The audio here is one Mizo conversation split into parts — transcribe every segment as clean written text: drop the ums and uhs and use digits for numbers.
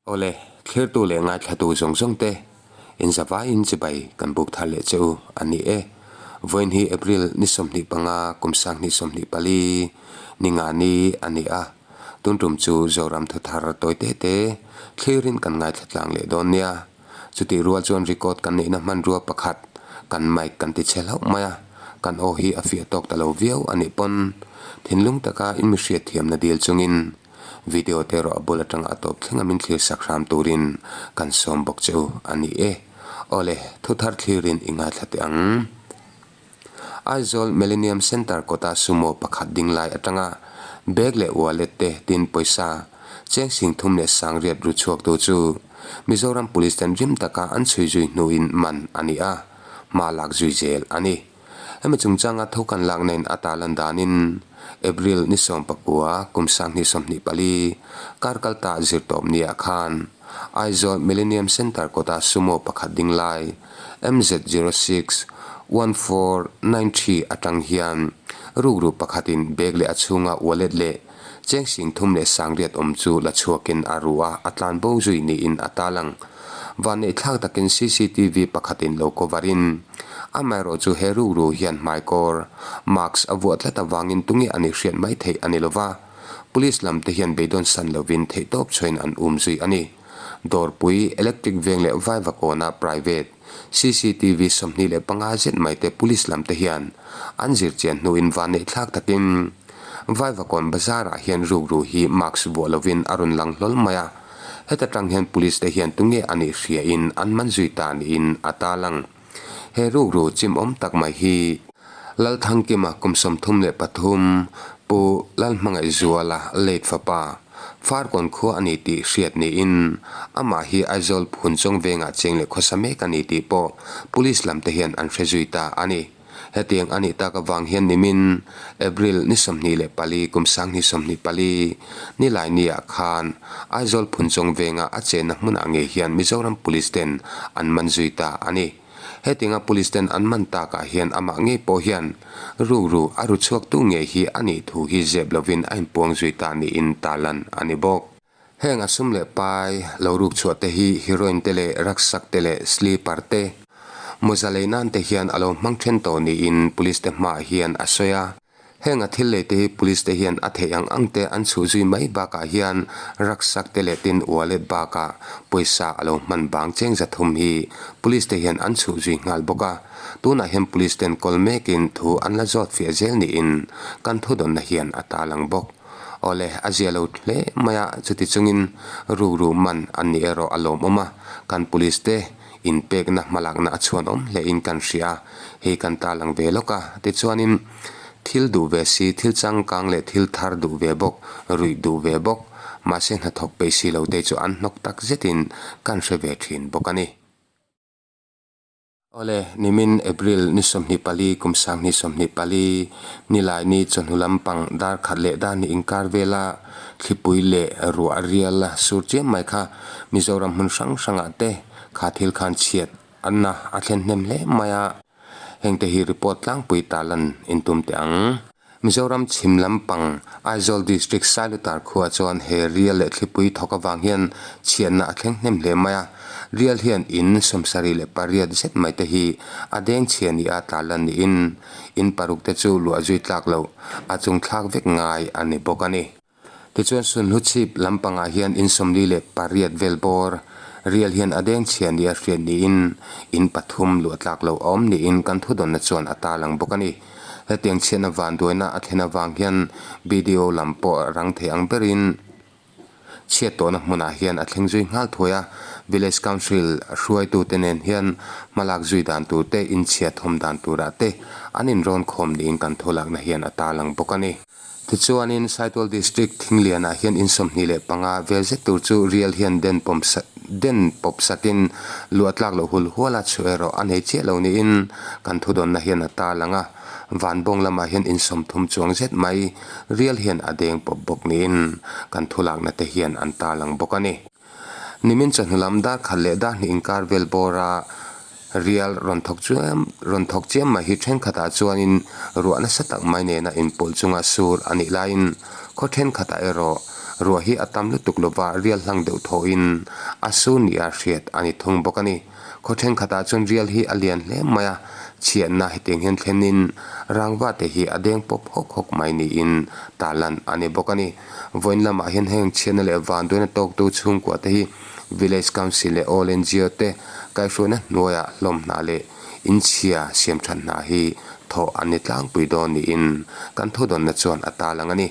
Awle, thlirtu leh ngaithlatu zawng zawng te, inzavaiin chibai kan buk thar leh che u a ni e. Vawiin hi April ni 25 kum 2024 ni nga ni a ni a, tun tum chu Zoram thu thar tawi te te thlirin kan ngaithla tlang leh dawn nia. Chutih rual chuan record kan neihna hmanrua pakhat kan mic kan ti chhe hlauh mai a, kan aw hi a fiah tawk ta lo viau a nih pawn thinlung taka in mi hriatthiamna dil chungin Video te erawh a bul atanga a tawp thleng a min thlir sak hram turin kan sawm bawk che u a ni e. Awle, thu thar thlirin i ngaithla teh ang. Aizawl Millennium Centre kawta sumo pakhat ding lai atanga bag leh wallet te tin pawisa cheng sing thum leh sangriat ru chhuaktu chu Mizoram Police ten rim taka an chhui zui hnuin man a ni a, hma lak zui zel a ni. Hemi chungchanga tho kan lak nen a tarlan danin April ni 19 kum 2024 kar kal ta zirtawp niah khan Aizawl Millennium Centre kawta sumo pakhat ding lai MZ zero six one four nine three atang hian rukru pakhatin bag leh a chhunga wallet leh cheng sing thum leh sangriat awm chu la chhuakin a ru a, a tlan bo zui niin a tarlang. Vanneih thlak takin cctv pakhatin lo cover in amaherawh chu he rukru hian hmaikawr, mask, a vuah tlat avangin tunge a nih hriat mai theih a ni lova, police lam te hian beidawn san lovin theihtawp chhuain an um zui a ni. Dawrpui, electric veng leh Vaivakawna private cctv 25 zet mai te police lam te hian an zirchian hnuin vanneih thlak takin Vaivakawn bazar ah hian rukru hi mask vuah lovin a rawn lang hlawl mai a. Heta tang hian police te hian tunge a nih hriain an man zui ta niin a tarlang. He rukru chimawm tak mai hi Lalthangkima kum 33 Pu Lalhmangaihzuala late fapa Farkawn khua a ni tih hriat niin amah hi Aizawl Phunchawng vengah cheng leh khawsa mek a ni tih pawh police lam te hian an hre zui ta a ni. Hetiang a nih tak avang hian nimin April ni 24 kum 2024 nilai niah khan Aizawl Phunchawng venga a chenna hmunah ngei hian Mizoram Police ten an man zui ta a ni. Hetianga Police ten an man takah hian amah ngei pawh hian rukru a ru chhuaktu ngei hi a nih thu hi zep lovin a inpuang zui ta niin tarlan a ni bawk. Heng a sum leh pai lo ruk chhuah te hi heroin te leh rucksack te leh sleeper te mawza lei nan te hian a lo hmang then tawh niin police te hmaah hian a sawi a. Heng a thil lei te hi police te hian a theih ang ang te an chhuh zui mai bakah hian rucksack te leh tin wallet bakah pawisa a lo hman bang cheng 300 hi police te hian an chhuh zui nghal bawk a. Tunah hian police ten kawl mekin thu an la zawt fiah zel niin kan thudawnna hian a tarlang bawk. Awle, a zia lo hle mai a, chuti chungin rukru man an nih erawh a lawmawm a, kan police te inpekna hmalakna a chhuanawm hlein kan hria a, hei kan tarlang ve lawk a, tichuanin thil duh ve si, thil changkang leh thil thar duh ve bawk, ruih duh ve bawk, mahse hnathawk peih si lo te chu an hnawk tak zetin kan hre ve thin bawk a ni. Awle, nimin April ni 24 kum 2024 nilai ni chawhnu lampang dar khat leh dar hnih inkar vela thlipui leh ruah rial a sur chiam mai kha Mizoram hmun hrang hrangah te kha thil khan chhiat anna a thlen hnem hle mai a, hengte hi report tlangpui tarlan intum teh ang. Mizoram chhim lampang Aizawl District Sailutar khua chuan he rial leh thlipui thawk avang hian chhiatna a thleng hnem hle mai a. Rial hian in 78 zet mai te hi a deng chhia ni a tarlan niin in paruk te chu luah zui tlak loh a chung thlak vek ngai a ni bawk a ni. Tichuan Sunhlu chhip lampangah hian in 48 vel bawr rial hian a deng chhia nia hriat niin in pathum luah tlak lo a awm niin kan thudawnna chuan a tarlang bawk a ni. Hetiang chhiatna vanduaina a thlen avang hian BDO lam pawh rang thei ang berin chhiat tawhna hmunah hian a thleng zui nghal thuai a, Village Council hruaitute nen hian hmalak zui dan tur te, inchhiat thawm dan turah te an inrawn khawm niin kan thulakna hian a tarlang bawk a ni. Tichuanin Saitual District Thinglianah hian in 25 vel zet tur chu rial hian den pawm den pawp sakin luah tlak loh hul huala chhuah erawh a nei chiah lo niin kan thudawnna hian a tarlang a. Vanbawng lamah hian in 30 chuang zet mai rial hian a deng pawp bawk niin kan thulakna te hian an tarlang bawk a ni. Nimin chawhnu lam dar khat leh dar hnih inkar vel bawra rial rawn thawk chiam rawn thawk chiam mai hi thenkhatah chuanin ruah nasa tak mai nena inpawlh chunga sur a nih laiin khaw thenkhatah erawh Ruah hi a tam lutuk lova rial hlang deuh thawhin a sur nia hriat a ni thung bawk a ni. Khaw thenkhatah chuan rial hi a lian hle mai a, chhiatna hetiang hian thlenin rangva te hi a deng pawp hawk hawk mai niin tarlan a ni bawk a ni. Vawiin lamah hian heng chhiatna leh vanduaina tawktu chhungkua te hi Village Council leh All NGO te kaihhruaina hnuaiah hlawm hna leh inchhia siam that hna hi thawh an ni tlangpui dawn niin kan thudawnna chuan a tarlang a ni.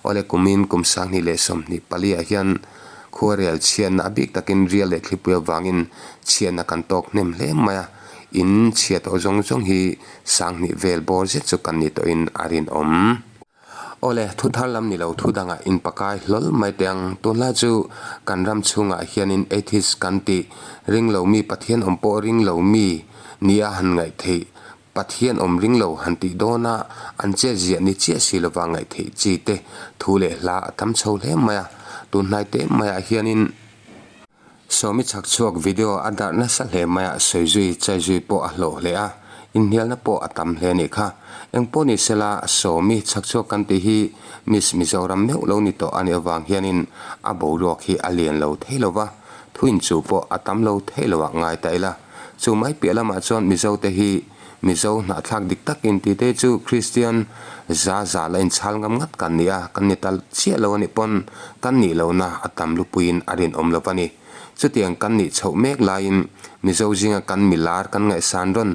Awle kumin kum 2024 ah hian Khuarel chhiatna a bik takin rial leh thlipui avangin chhiatna kan tawk hnem hle mai a, in chhia tawh zawng zawng hi 2000 vel bawr zet chu kan ni tawhin a rinawm. Awle, thu thar lam ni lo thu dangah inpakai hlawl mai teh ang. Tunlai chu kan ram chhungah hianin atheist kan tih ring lo mi, Pathian awm pawh ring lo mi nia han ngaih theih Pathian awm ring lo han tih dawna an chet ziah ni chiah si lova ngaih theih chi te thu leh hla a tam chho hle mai a, tun hnai te maiah hianin Sawmi chhak chhuak video a darh nasa hle mai a, sawi zui chai zui pawh a hlawh hle a, inhnialna pawh a tam hle anih kha. Engpawh ni sela Sawmi chhak chhuak kan tih hi Miss Mizoram meuh lo ni tawh anih avang hianin a boruak hi a lian lo thei lova, thu inchuh pawh a tam lo thei lo ah ngai ta ila. Chu mai piah lamah chuan Mizo te hi Mizo hnahthlak dik tak inti te chu Kristian za za la inchhal ngam ngat kan ni a, kan ni tal chiah lo anih pawn kan nih lohna a tam lupuiin a rinawm lo va ni. Chutiang kan nih chhoh mek laiin Mizo zinga kan milar kan ngaihsan rawn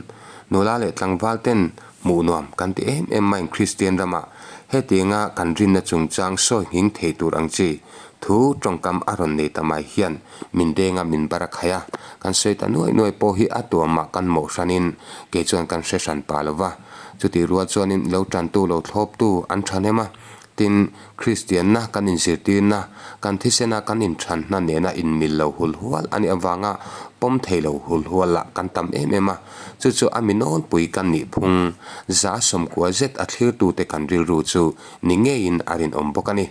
nula leh tlangval ten hmuh nuam kan ti em em maiin Kristian ramah hetianga kan rinna chungchang sawi nghing thei tur ang chi Thu tawngkam a rawn nei ta mai hian min deng a min bar a khai a, kan sawi ta nuai nuai pawh hi a tuamah kan mawh hranin kei chuan kan hre hran pah lo va. Chutih rual chuanin lo tantu lo thlawptu an thahnem a, tin, Kristianna kan inzirtirna, kan thisena kan inthanhna nena inmil lo hul hual a nih avanga pawm thei lo hul hual lah kan tam em em a, chu chu a mi nawlpui kan nih phung 90% zet a thlirtute kan rilru chu ni ngeiin a rinawm bawk a ni.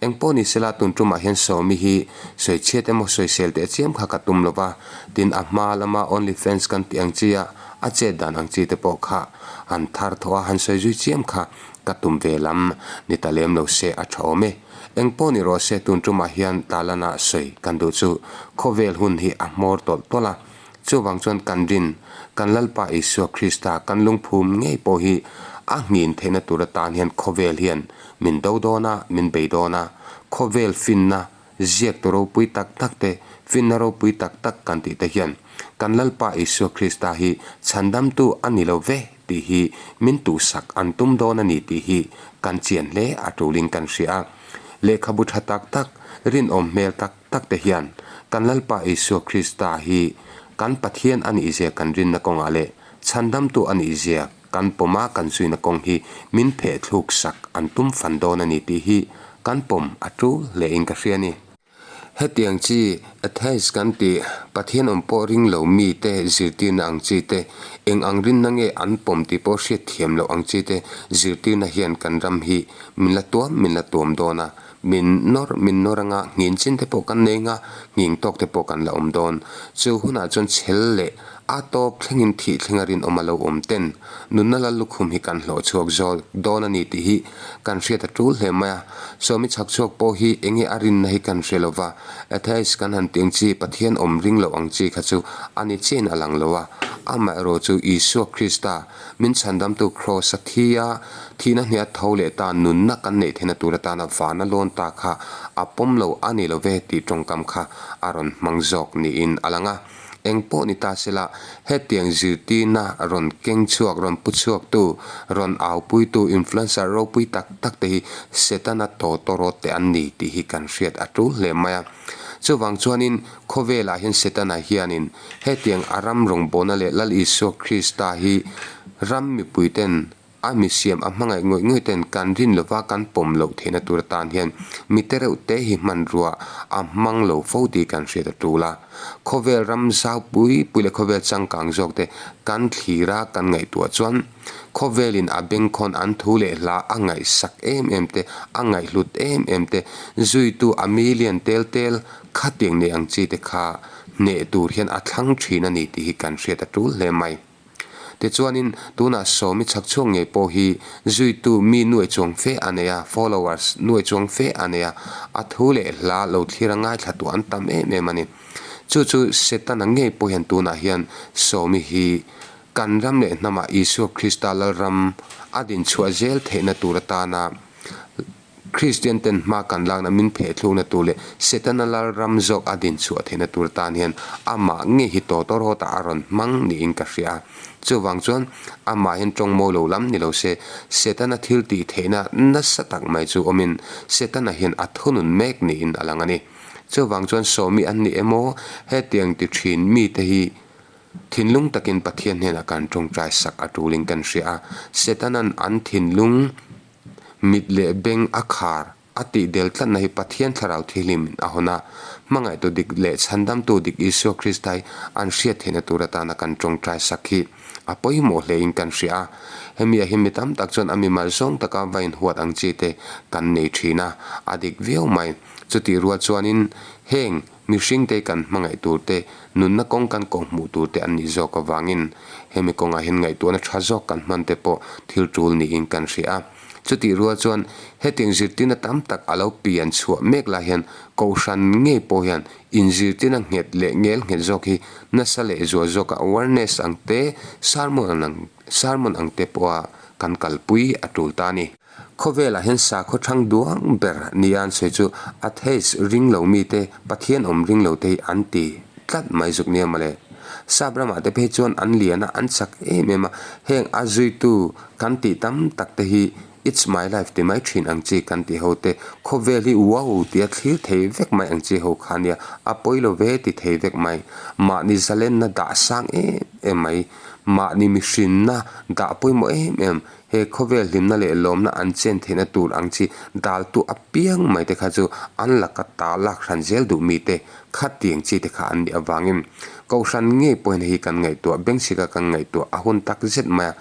Engpawh ni sela tun tumah hian Sawmi hi sawichhiat emaw sawisel teh chiam kha ka tum lo va, tin a hma lama only fans kan tih ang chi a a chet dan ang chi te pawh kha han thar thawh a han sawi zui chiam kha ka tum ve lam ni ta lem lo se a tha awm e. Engpawh ni rawh se tun tumah hian Talana sawi kan duh chu khawvel hun hi a hmawr tawlh tawlh a, Chuvang chuan kan rin, kan Lalpa Isua Krista kan lungphum ngei pawh hi a nghin theihna tur atan hian khawvel hian min do dawn a, min bei dawn a. Khawvel finna ziaktu ropui tak tak te, finna ropui tak tak kan tih te hian kan Lalpa Isua Krista hi chhandamtu a ni lo ve tih hi min tuhsak an tum dawn a ni tih hi kan chian hle a tulin kan hria a. Lehkhabu tha tak tak, rinawm hmel tak tak te hian kan Lalpa Isua Krista hi kan Pathian a nihzia kan rinna kawngah leh chhandamtu a nihzia kan pawma kan zuina kawng hi min pheh thluk sak an tum fan dawn a ni tih hi kan pawm a tul hle in ka hria a ni. Hetiang chi atheist kan tih Pathian awm pawh ring lo mi te zirtirna ang chi te, eng ang rinna nge an pawm tih pawh hriat thiam loh ang chi te zirtirna hian kan ram hi min la tuam min la tuam dawn a. Min nawr, min nawr anga nghin chin te pawh kan nei nga, nghing tawk te pawh kan la awm dawn. Chu hunah chuan chhel leh a tawp thlengin thih thlenga rinawm a lo awm ten nunna lal lukhum hi kan hlawh chhuak zawk dawn a ni tih hi kan hriat a tul hle mai a. Sawmi chhak chhuak pawh hi enge a rinna hi kan hre lo va, atheist kan han tih ang chi, Pathian awm ring loh ang chi kha chu a ni chiahin a lang lo a. Amaherawh chu Isua Krista Min chhandamtu Kraws a thi a, thihna hniah tho leh ta nunna kan neih theihna tur atana vana lawn ta kha a pawm lo a ni lo ve tih tawngkam kha a rawn hmang zawk niin a lang a. Eng pawh ni ta sela, hetiang zirtirna rawn keng chhuak, rawn pu chhuaktu, rawn aupuitu influencer ropui tak tak te hi Setana tawtawrawt te an ni tih hi kan hriat a tul hle mai a. Chuvang chuanin khawvelah hian Setana hianin hetiang a ram rawngbawlna leh Lal Isua Krista hi ram mipuiten a misiam a hmangaih ngawih ngawih ten kan rin lova kan pawm loh theihna tur atan hian mi te reuh te hi hmanrua a hmang lo fo tih kan hriat a tul a. Khawvel ram zau pui pui leh khawvel changkang zawk te kan thlir a kan ngaihtuah chuan Khawvelin a bengkhawn an thu leh hla a ngaihsak em em te, a ngaihhlut em em te, zuitu a million tel tel khatiang nei ang chi te kha hneh tur hian a thlang thin a ni tih hi kan hriat a tul hle mai. Tichuanin tunah Sawmi chhak chhuak ngei pawh hi zuitu mi nuai chuang fe a nei a, followers nuai chuang fe a nei a, a thu leh hla lo thlir a ngaithla tu an tam em em a ni. Chu chu Setana ngei pawh hian tunah hian Sawmi hi kan ram leh hnamah Isua Krista Lalram a dinchhuah zel theihna tur atana Kristian ten hma kan lakna min phehthlukna tur leh Setana Lalram zawk a dinchhuah theihna tur atan hian amah ngei hi tawtawrawtah a rawn hmang niin ka hria a. Chuvang chuan amah hian tawng mawi lo lam ni lo se, Setana thil tih theihna nasa tak mai chu awmin Setana hian a thunun mek niin a lang a ni. Chuvang chuan sawmi an ni emaw hetiang ti thin mite hi thinlung takin Pathian hnenah kan tawngtai sak a tulin kan hria a, Setana'n an thinlung Mit leh beng a khar a tih del tlatna hi Pathian Thlarau Thihlin a hawn a, hmangaihtu dik leh chhandamtu dik Isua Krista hi an hriat theihna tur atana kan tawngtai sak hi a pawimawh hlein kan hria a. Hemi ah hian mi tam tak chuan a mimal zawng taka va inhuat ang chi te kan nei thin a, a dik viau mai. Chutih rual chuanin heng Mihringte kan hmangaih tur te, nunna kawng kan kawhhmuh tur te an nih zawk avangin hemi kawngah hian ngaihtuahna tha zawk kan hman te pawh thil tul niin kan hria a. Chutih rual chuan hetiang zirtirna tam tak a lo pian chhuah mek lai hian Kohhran ngei pawh hian inzirtirna nghet leh ngel nghet zawk hi nasa leh zual zawka awareness ang te, sermon ang sermon ang te pawha kan kalpui a tul ta a ni. Khawvelah hian sakhaw thang duang ber nia an sawi chu atheist ring lo mite, Pathian awm ring lo te hi an ti tlat mai zuk nia mawle. Sap ramah te phei chuan an lian a, an chak em em a, heng a zuitu kan tih tam tak te hi it's my life ti mai thin ang chi kan tih ho te, khawvel hi wow tia thlir thei vek mai ang chi ho kha nia, a pawi lo ve ti thei vek mai. Mahni zalenna dah sang em em mai, mahni mihrinna dah pawimawh em em, He khawvel hlimna leh lawmna an chen theihna tur ang chi daltu apiang mai te kha chu an laka ta lak hran zel duh mite khatiang chi te kha an nih avangin Kohhran ngei pawhin hei hi kan ngaihtuah bengchhika kan ngaihtuah a hun tak zet mai a.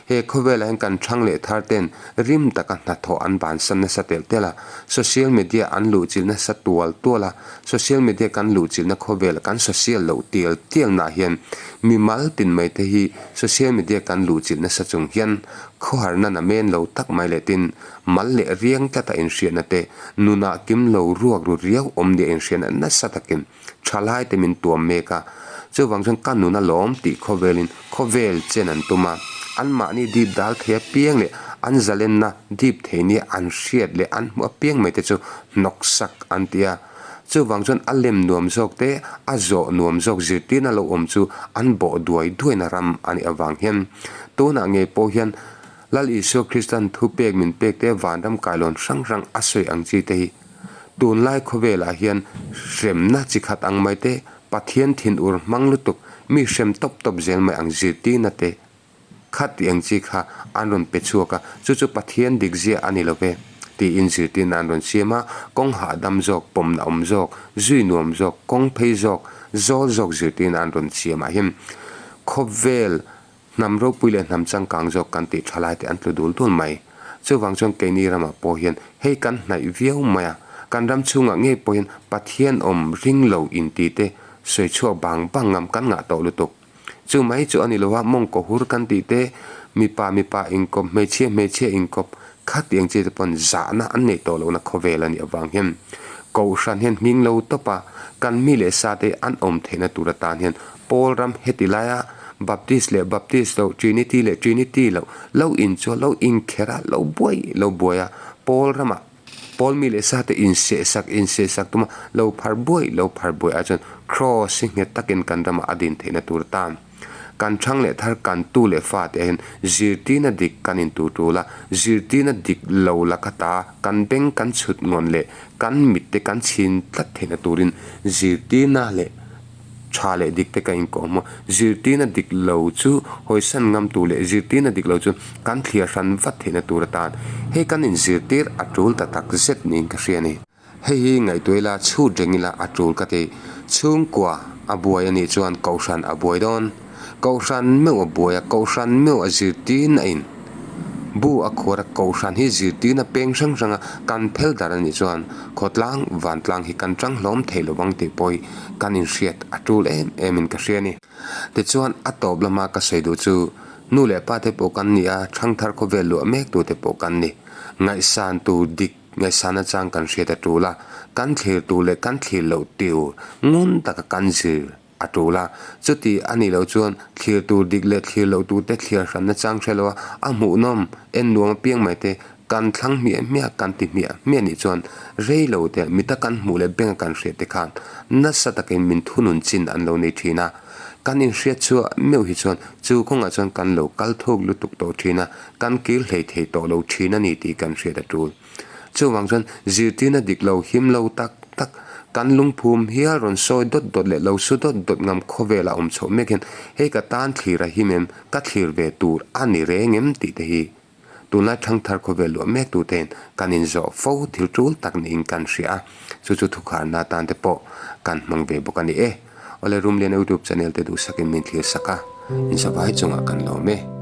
He khawvelah hian kan thang leh thar ten rim taka hnathawh an bansan nasa telh telh a, social media an luhchilh nasa tual tual a, social media kan luhchilhna khawvel kan social loh tial tialnaah hian mimal tin mai te hi Social media kan luhchilh nasa chung hian khawharna na men lo tak mai leh tin mal leh riang tlata inhriatna te nunah kim lo ruak ru riau awm nia inhriatna nasa takin thalai te min tuam mek a. Chuvang chuan ka nun a lawm tih khawvelin khawvel chen an tum a, anmahni dip dal thei apiang leh an zalenna dip thei nia an hriat leh an hmuh apiang mai te chu hnawksak an ti a. Chuvang chuan a lem nuam zawk te, a zawh nuam zawk zirtirna lo awm chu an bawh duai duaina ram a nih avang hian tunah ngei pawh hian Lal Isua Krista'n thupek min pek te vanram kailawn hrang hrang a sawi ang chi te hi tunlai khawvelah hian hremna chi khat ang mai te, Pathian thinur hmang lutuk mi hrem tawp tawp zel mai ang zirtirna te Kha tih ang chi kha an rawn pe chhuak a, chu chu Pathian dik zia a ni lo ve, tiin zirtirna an rawn siam a, kawng hahdam zawk, pawmna awm zawk, zui nuam zawk, kawng phei zawk, zawl zawk zirtirna an rawn siam ah hian khawvel hnam ropui leh hnam changkang zawk kan tih tha lai te an tlu dul dul mai. Chuvang chuan keini ramah pawh hian hei kan hnaih viau mai a, kan ram chhungah ngei pawh hian Pathian awm ring lo inti te sawi chhuak bang bang ngam kan ngah tawh lutuk. Chu mai chu a ni lo a, mawngkaw hur kan tih te, mipa mipa inkawp, hmeichhia hmeichhia inkawp, khatiang chi te pawn zahna an neih tawh lohna khawvel a nih avang hian Kohhran hian hming lo tawp a, kan mi leh sa te an awm theihna tur atan hian Paul ram heti laia Baptist leh Baptist loh, Trinity leh Trinity loh, lo inchuah, lo inkher a, lo buai lo buai a, Paul ramah Paul mi leh sa te insehsak insehsak tuma lo phar buai lo phar buai ah chuan Kraws hi nghet takin kan ramah a din theihna tur tan kan thang leh thar kan tu leh fa te ah hian zirtirna dik kan in tur tul a, zirtirna dik lo laka ta kan beng kan chhut ngawn leh kan mit te kan chhin tlat theihna turin zirtirna leh Tha leh dik te ka inkawh hmu. Zirtirna dik lo chu hawisan ngam tur leh zirtirna dik lo chu kan thliar hran vat theihna tur atan hei kan inzirtir a tul ta tak zet niin ka hria a ni. Hei hi ngaihtuah ila chhut reng ila a tul ka ti. Chhungkua a buai a nih chuan Kohhran a buai dawn. Kohhran meuh a buai a, Kohhran meuh a zirtirna in bu a khuar a, Kohhran hi zirtirna peng hrang hrang a kan phel dar a nih chuan khawtlang vantlang hi kan tang hlawm thei lo vang tih pawh hi kan inhriat a tul em em in ka hria a ni. Tichuan a tawp lama ka sawi duh chu. Nu leh pa te pawh kan ni a, thangthar khawvel luah mek tu te pawh kan ni. Ngaihsan tur dik, ngaihsan achang kan hriat a tul a, kan thlir tur leh kan thlir loh tur ngun taka kan zir a tul a. Chuti a nih loh chuan thlir tur dik leh thlir loh tur te thliar hranna chang hre lo a, a hmuhnawm en nuam apiang mai te kan thlang hmiah hmiah kan ti hmiah hmiah nih chuan rei lo te mita kan hmuh leh benga kan hriat te khan nasa takin min thunun chin an lo nei thin a. Kan inhriat chhuah meuh hi chuan chu kawngah chuan kan lo kal thuk lutuk tawh thin a, kan kir hlei thei tawh lo thin a ni tih kan hriat a tul. Chuvang chuan zirtirna dik lo him lo tak tak, kan lungphum hial rawn sawi dawt dawt leh lo su dawt dawt ngam khawvela awm chhoh mek hian hei ka tan thlir a him em, ka thlir ve tur a ni reng em tih te hi Tunlai thangthar khawvel luah mek tute'n kan inzawh fo thil tul tak niin kan hria a, chu chu thukharna atan te pawh kan hmang ve bawk a ni e. Awle Rumliana YouTube channel te duhsakin min thlir sak a, inzavai chungah kan lawm e.